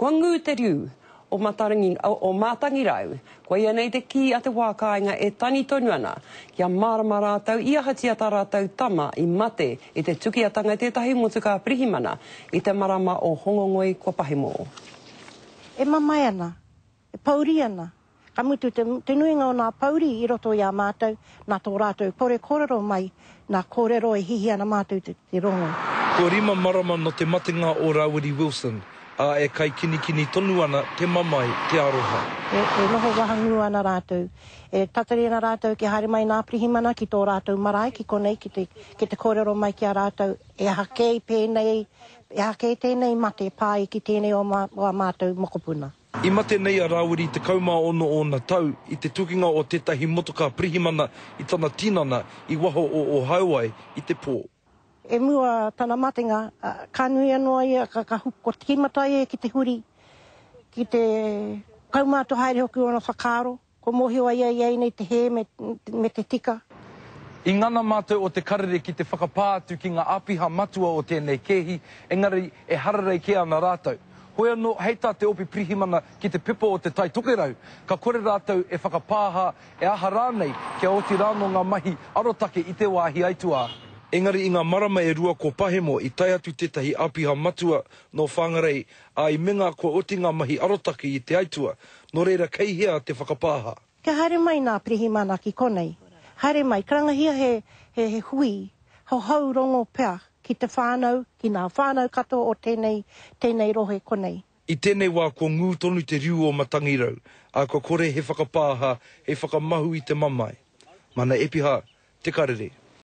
Kua ngū te riu o Matarangi, o Mātangirau, koia nei te kī a te wā kāinga e tani tonu ana, kia mārama rātou i ahatia tā rātou tama i mate i te tukiatanga i tētahi motukā pirihimana i te marama o Hongongoi kua pahemo. E mamae ana, e pouri ana, ka mutu te, te nuinga o nā pouri i roto i a mātou, nā tō rātou kore kōrero mai, nā kōrero e hihi ana mātou te, te rongo. Kua rima marama no te matenga o Rawiri Wilson, a e kaikinikini tonu ana te mamae, te aroha. E, e noho wahangū ana rātou. E tatari ana rātou kia haere mai nā pirihimana ki tō rātou marae ki konei ki te, ki te kōrero mai ki a rātou e aha kē i pēnei, e aha kē tēnei mate pā i ki tēnei o, mā, o a mātou mokopuna. I mate nei a Rāwiri 16 ōna tau i te tukinga o tētahi motokā pirihimana i tana tinana i waho o Ōhaeawai i te pō. I mua tana matenga, ka nui anō a ia, ka, ka, kua tīmata ia ki te huri, ki te kaumātua haere hoki ōna whakaaro. Kua mōhio a ia i a ēnei te hē me, me te tika. I ngana mātou o Te Karere ki te whakapā atu ki ngā āpiha matua o tēnei kēhi, engari e hararei kē ana rātou. Hoi anō, hei tā te Ope Pirihimana ki te pepa o Te Tai Tokerau, ka kore rātou e whakapāha, e aha rānei, kia oti rānō ngā mahi arotake i te wāhi aituā. Engari i ngā marama e rua ko pahemo i tae atu tētahi āpiha matua nō Whangarei, ā, i menga kua oti ngā mahi arotake i te aitua, nō reira kei hea te whakapāha? Kia haere mai nā pirihimana ki konei. Haere mai, karangahia he, he, he hui hohou rongo pea ki te whānau, ki nā whānau katoa o tēnei, tēnei rohe konei. I tēnei wā kua ngū tonu te riu o Matangirau, ā, kua kore he whakapāha hei whakamahu i te mamae. Mana Epiha, Te Karere.